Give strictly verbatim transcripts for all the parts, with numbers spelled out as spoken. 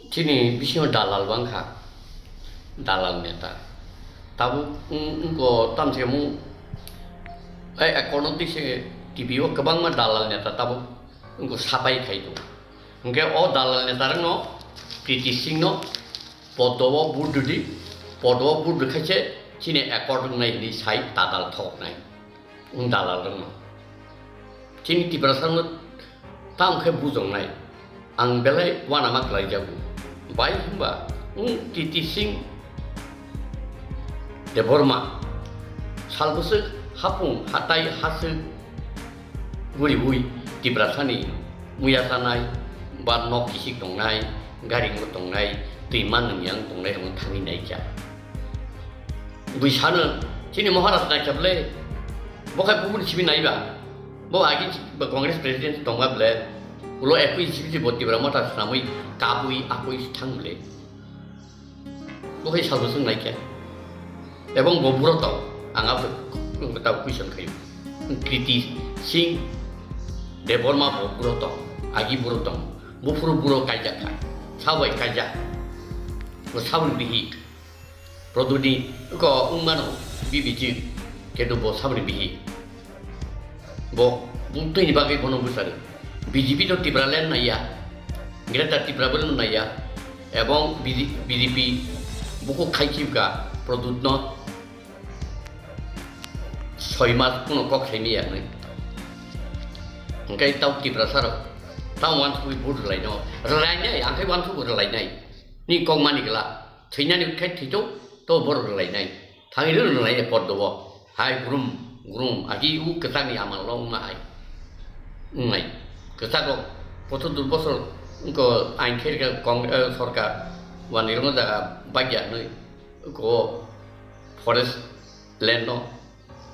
Chini bisingo dalal bangkha, dalal neta. Tabuk wng-, wngkho tamse mung, ai, accord no tise T V o kwbangma dalal neta tabuk wngkho sapai khai tongo. Hwnkhe o dalal neta rokno Kriti Singh no podo o vote rwdi, podo o vote rwkhaise chini accord wngnai hinwi sai tadal thoknai. Wng dalal rokno. Chini Tiprasa no tamo khe bujongnai. Ang belai uanama kwlaijago. Bai hwnba wng Kriti Singh Debbarma sal bwswk hapung hatai haswk guriui Tiprasani muya chanai ba nok kisik tongnai, gari wng tongnai, twima nwngyang tongnai rokno thangwi naikha. Bui sano, chini Maharaj naikha ble, bo khai bubuni simi naiba, bo agi bo Congress president tongma ble, ulo ekui simi bo Tipra Motha swnamwi kabui akui thang ble. Bo khai salbo swng naikha. Ebong bo buro tong, ang abo tabo question khayo. Kriti Singh Debbarma bo buro tong, agi buro tong, buphuru buro kaijak kha, sabai kaijak, bo saboni bihi. Produni ko wngmano B B G, kedo bo saboni bihi. Bo bumtwi ni bagwi bono bwsari. B J P to Tipraland naiya, Greater Tipraland naiya, ebong B J P buku khaichibga Produt no soi mas kuno kok saimaya nai. Hingkai tau Tiprasa rok, tau wansugwi vote rwlaino, rwlainai, angkai wansugwi rwlainai. Ni kok mani gla. Thwinani khe thwito, to borok rwlainai. Thangwi rw rwlainai poddo o. Hai grum, grum, agi u kwchakni amal lo wngma hai. Wngnai. Kwchak rok, pochottor bosor wngkho ain khe rwkha kong-, eh, sorkar, wani rwngno jaga bagya hwnwi, wngkho forest land no.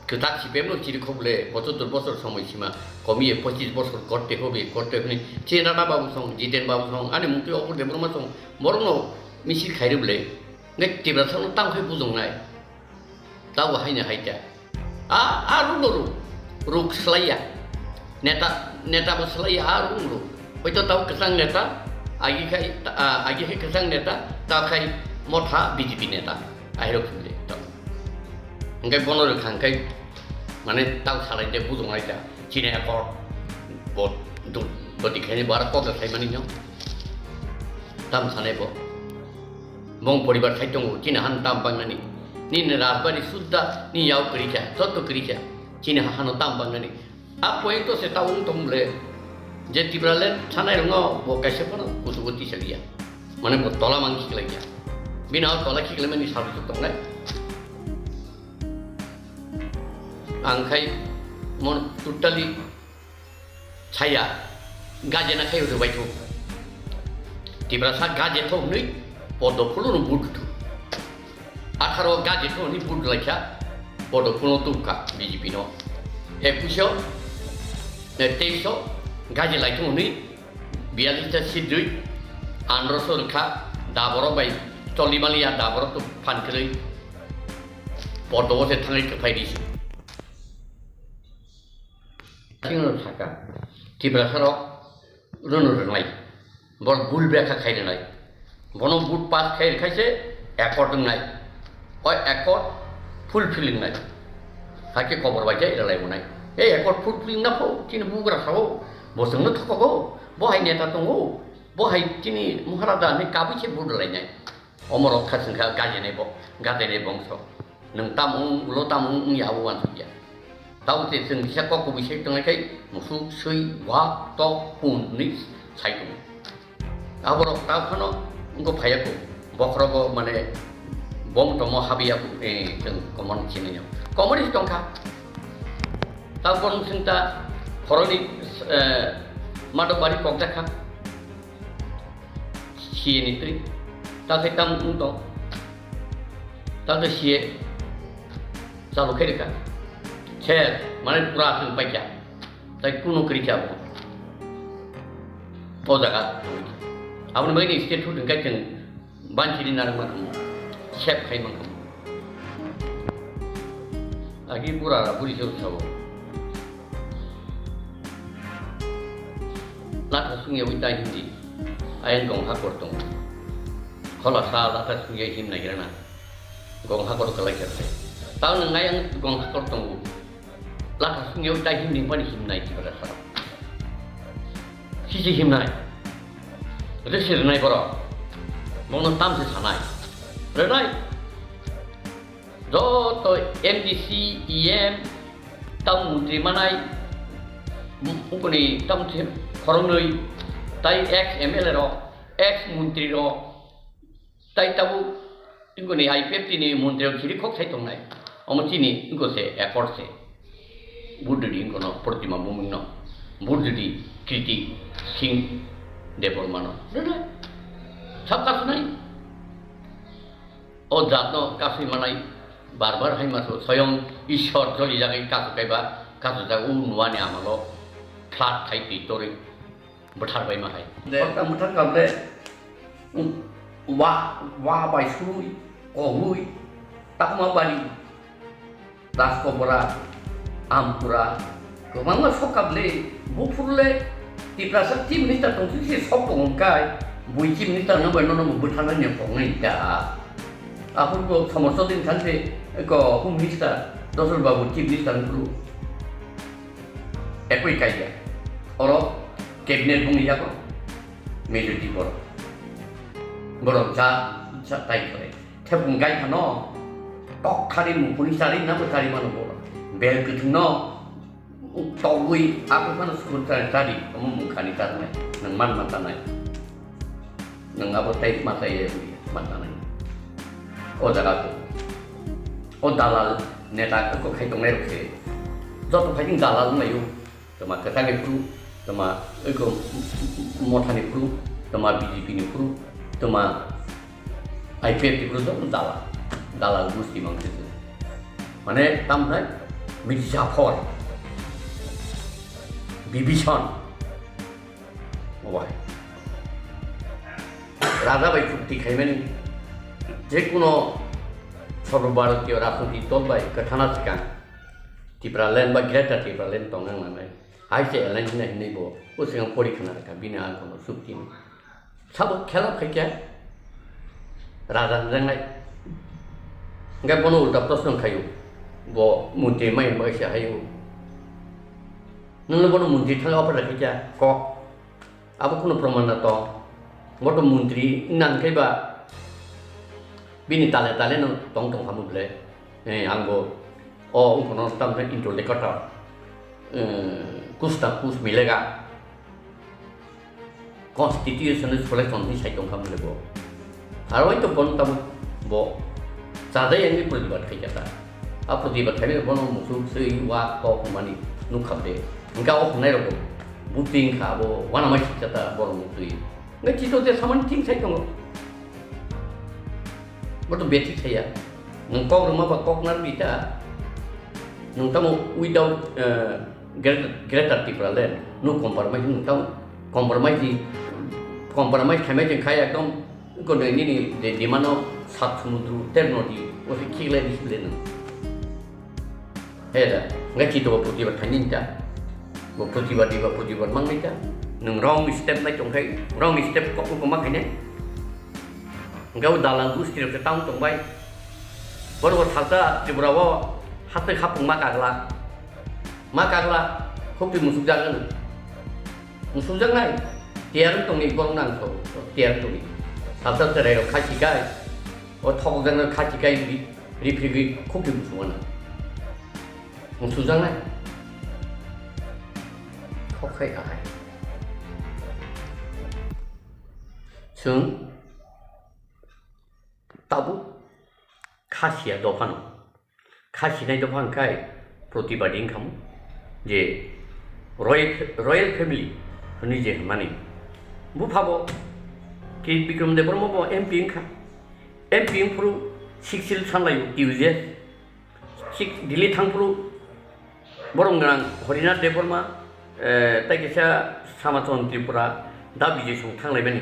Kwtak si pemno chiri khok le, pochottor bosor somoi sima, komiye pochis bosor korte hobe, korte hwnwi, Chenrana babu song, Jiten babu song, ani mungtwi Opor Debbarma song, borokno misil khairwi ble, nge Tiprasa no tamo khe bujongnai, tabo haino haita. A, a ruk no ruk, ruk slaiya, neta, neta bo slaiya, a ruk no ruk. Hoito tabo kwchang neta, agi khai, a, agi khai kwchang neta, ta khai motha B J P neta. Ahirok phimle tamo. Hingke bono rwkha hingke mane tau salai de bujong lai da. Chini ekor bo dut doti khaini bara kok sai mani no. Tam sanai bo. Bong poribar sai tongo chini han tam bang nani. Nini rajbari sudda ni yau kri kha, jotto kri kha. Chini hano tam bang nani. A point to se ta wng tong ble, je Tipraland thanai rwngo bo kaisa phano kuchugo tisa liya. Mane bo tola mang khiklai ya. Bini o tola khiklai mani sabi tuk tongnai. Ang khai mon totally chaya gaje na khai udu bai thuk. Tiprasa gaje thok nui podo phulu no budu. Atharo gaje thok ni vote laikha, bodo kuno tubkha B J P no. Ekuso, ne teiso gaje laithung ni biyalista sidui, androso rwkha, daboro bai choli maliya daboro tu phan kwrwi, bodo se thangwi kwphai risi. Chini saka, Tiprasa rok, rwno rwnai. Borok bul bekha khai rwnai. Bono vote pass khai rwkhaise accord wngnai. O accord fulfill wngnai. Hakhe kobor bai jai rwlai wngnai. Ei accord fulfill wngna pho chini bugra sao. Bo chwngno thokogo. Bo hai neta tongo. Bo hai chini Maharaja hinwi kabui se vote rwlainai. Omorok kha chwngkha gajinai bo, gajinai bongso. Nwng tamo wng, ulo tamo wng, wng ya abo uansukya. Tabo se chwng kisa kok kubui se tongnai khai musuk, swi, wak, tok, pun hwnwi sai tongo. Aborok ta phano wngkho phaiya kho. Bokhorogo mane bom tomo habiya kho, eh, chwng common sinai ya. Common is tongkha. Ta kon sing ta khoroni, eh, madok bari kok jakha. C A ni twi. Ta khe tam wng tong. Ta khe C A chalu khe rwkha. Sir, mane pura chwng paikha. Tai kuno kwrwi kha bo. O jaga. Aboni bagwi ni state food hwnkhe chwng banchini narwkma khamu. Sep khai man khamu. Agi pura buri se sao. Latha sungya wi tai hindi. Ayang gong ha kor tong. Thola sa lata sungya himnai grana. Gong hakor kalai khe. Tao nang ngai ang gong hakor tongo. Lata sungya tai himni pani himnai tibara sa. Sisi himnai. Resi renai borok. Bono tamsi sanai. Renai. Joto M D C, E M, tamo montri manai, ukoni tamo se khoroknwi, tai ex M L A rok, ex montri rok, tai tabuk ukoni I P F T ni montri rok chiri khok sai tongnai. Omo chini uko se accord se. Vote rwdi wngkha no Protima Bhowmik no. Vote rwdi Kriti Singh Debbarma no. Rwnai. Sab kasunai. O jat no kasui manai bar bar hai maso soyong Ishwar joli jagwi kasu kaiba kasu jago nuani amalo flat khai twi torwi bwthar bai ma hai. De, bwthar kable, um, wa, wa bai sui, kogui, takma bari. Raskobra, Ampura, kwbangma sokap le, buphuru le, Tiprasa chief minister tongsi se sok tong kai, bui chief minister no bai nono bwtharnani koknai da. Aphuru ko somosok din thangse ko home minister, Dosol babu chief minister ni bru. Ekoi kaiya. Oro cabinet bung yago majority borok. Borok ja, ja tai kore. Thepung gai phano tok khari mukuni chari na bo chari mano bo. Bel kwthwng no togwi ako phano sukun chari chari omo mungkhani charnai nwng man ma tanai. Nwng abo tei ma chai ya bwi ma tanai. O jaga ko. O dalal neta ko khai tongnai rok se. Joto khai dalal wnglaio. Toma kwthangni phuru, toma eko mothani phuru, toma B J P ni phuru, toma I P F ni phuru, joto dalal, dalal gusti mang se. Mane tam hai, Mirzaphor, Bibison, obai. Raja bai chukti khaimani, jekuno Sarva Bharatiya Rajniti dol bai kwthana swkang. Tipraland ba Greater Tipraland tong nang nangnai. Hai se alliance hinai hinai bo. O swkang pori khna kha bini ang kono sukti. Sabo khela khai khe raja hwnjaknai. Hingke bono ulta proshno khaio. Bo montri mai bai se haio. Nwngno bono montri thang offer khai khe kok. Abo kunu proman na tong. Bo to montri nang khe ba bini tale tale no tong tong hamu ble. Eh, ang bo, o, wngkha no tam khe interlocutor, eh, kus ta kus milega. Constitution ni selection ni sai tong kha mole bo. Aro to bon tam bo. Chadai yang ni protibad khai kata. A protibad khai bo no musuk sei wa to mani nuk kha de. Engka o nai ro bo. Buting kha bo wana mai kata bo musui. Ngai chito je saman ting sai tongo. Bo to beti saya. Nung kok ruma ba kok nar bita. Nung tamo without, eh, greater, greater Tipraland. No compromise nung tamo compromise di, compromise khamai jeng khai ekdom ko nini ni de dimano sat sumudru ter nodi. O se khiklai di sile nung. He da, ngai chito bo protibad khaini ta. Bo protibad di ba protibad mang nai ta. Nung wrong step nai tong khai, wrong step kok ko ma khaine. Ngai o dalang gusti rok tang tong bai. Bor bo salta Tripura o hatai khapung ma kagla. Ma kagla, khopti musuk jagan. Musuk jagnai. Tiar tong ni bor nang so, tiar tong ni. Salta terai rok khachi kai. O thok jagan khachi kai. Riphrigwi khukti muchungmano. Muchungjaknai. Khokhai ahai. Chwng tabuk khasiya dophano. Khasinai dopha hwnkhe protibadi wngkhamu je royal, royal family hwnwi je hwnmani. Buphabo Kirit Bikram Debbarma bo M P wngkha. M P wngphuru six sil sanlaio T U J S. Six Delhi thangphuru borok gwnang Harinath Debbarma, eh, tei kaisa Samachon Tripura da Bijay Song thanglaimani.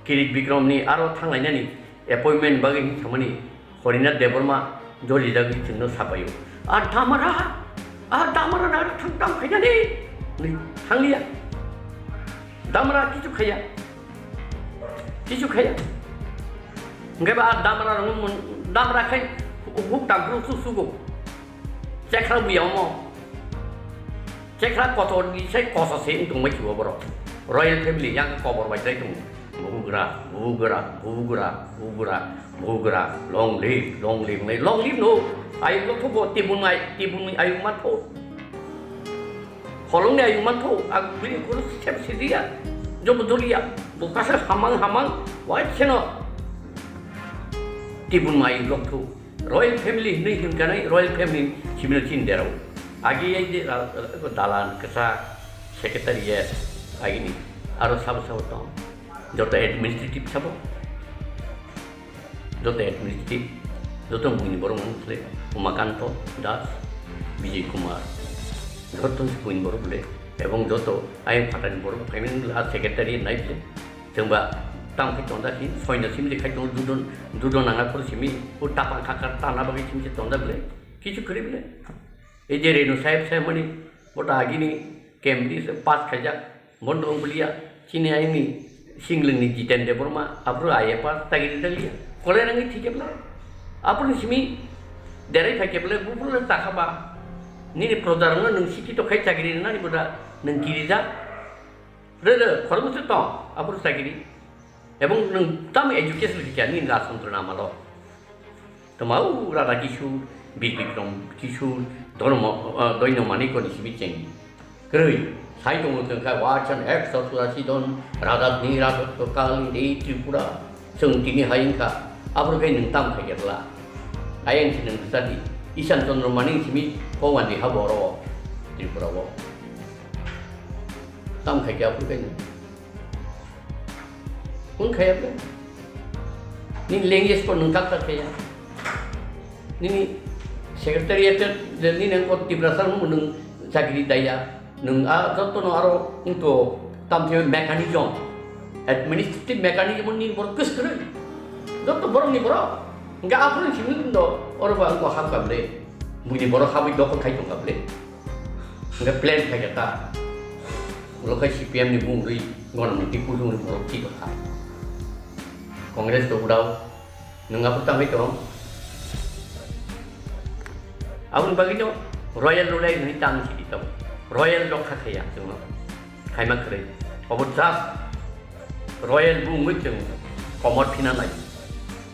Kirit Bikramni aro thanglainani appointment bagwi hinsamani Harinath Debbarma jolijagwi chwngno sapaio. "A damra, a damra na thang tam khainani?" Hwnwi thangliya. Damra kichu khaiya. Kichu khaiya. Hwnkhe ba damra rok mun, damra khai huk tang phuru su sugo. Chekra buya omo. Chekra kotor ni sai kosa se wng tongmai khibo borok. Royal family yang kobor bai chai tongo. Bugra, bugra, bugra, bugra, bugra. Long live, long live, long live no. Ayuk lok bo tibun ai, tibun ayuk matho. Holongni ayung mantho, ang bini khoro sep sidiya, jobo doliya, bo kasa hamang hamang, wai seno. Tibun mai lok thu, royal family hinwi hinkanai, royal family simino chin derao. Agi ai de, ah, ah, dalan, kasa, secretariat, agini, aro sabo sabo tong, joto administrative sabo. Joto administrative, joto buini borok mung khle, Umakanto Das, Bijay Kumar, joto buini borok le, ebong joto ayang phatani borok phaimani le, a secretary nai le, chwngba tam khai tonda si, soino simri khai tongo, dudo, dudo nanga khoro simi, o tapang khakar tana bagwi simse tonda bwle, kichu kwrwi bwle. Ei je Renu saheb saheb mani, bota agini Cambridge pass khaijak, bondo wng bulia, chini aini singlwngni Jiten Debbarma, aphuru I A pass, chakiri daliya. Kolai rangwi thike bwle. Aphuru simi derai phaikhe bwle, buphuru le chakha ba. Nini proja rokno nwng sikito khai chakiri rwnani boda, nwng kirijak. Re re, khoroknwi se tong, aphuru chakiri. Ebong nwng tamo education rikya nini Rajtantro namalo. Toma u Radha Kishore, Bir Bikram Kishore, Dharma, ah, Doino Manikko ni simi cheng. Kwrwi, sai tongo chwng kha, Watson, Hector, Surasidon, Radha ni Radha Kali, Tripura, chwng tini hai wngkha, aboro khe nwng tamo khai khe bwla. Ayang si nwng bwsa di, Ishan Chandra Manik simi, Phawandi ha boro, Tripura o. Tamo khai khe aboro khe nwng. Wng khaya bwle. Nini language ko nwng kak kak khaya. Nini secretariat je nini ang ko Tiprasa nwng nwng chakri daya. Nwng a joto no aro wng to tam the mechanism. Administrative mechanism ni borok kwskwrwi. Joto borok ni borok. Hingke aphuru simi do oro ba wng ko hap kable. Buini borok habwi dokol khai tong kable. Hingke plan khai khe ta. Ulo khai C P M ni bung rwi gana mukti kutung ni borok chi kha. Congress to udao. Nwng aphuru tangwi tong. Aboni bagwi no royal rulai ni tang si tong. Royal rok kha khaya tong. Khaima kwrwi. Obo just royal bung wi tong. Komor phina nai.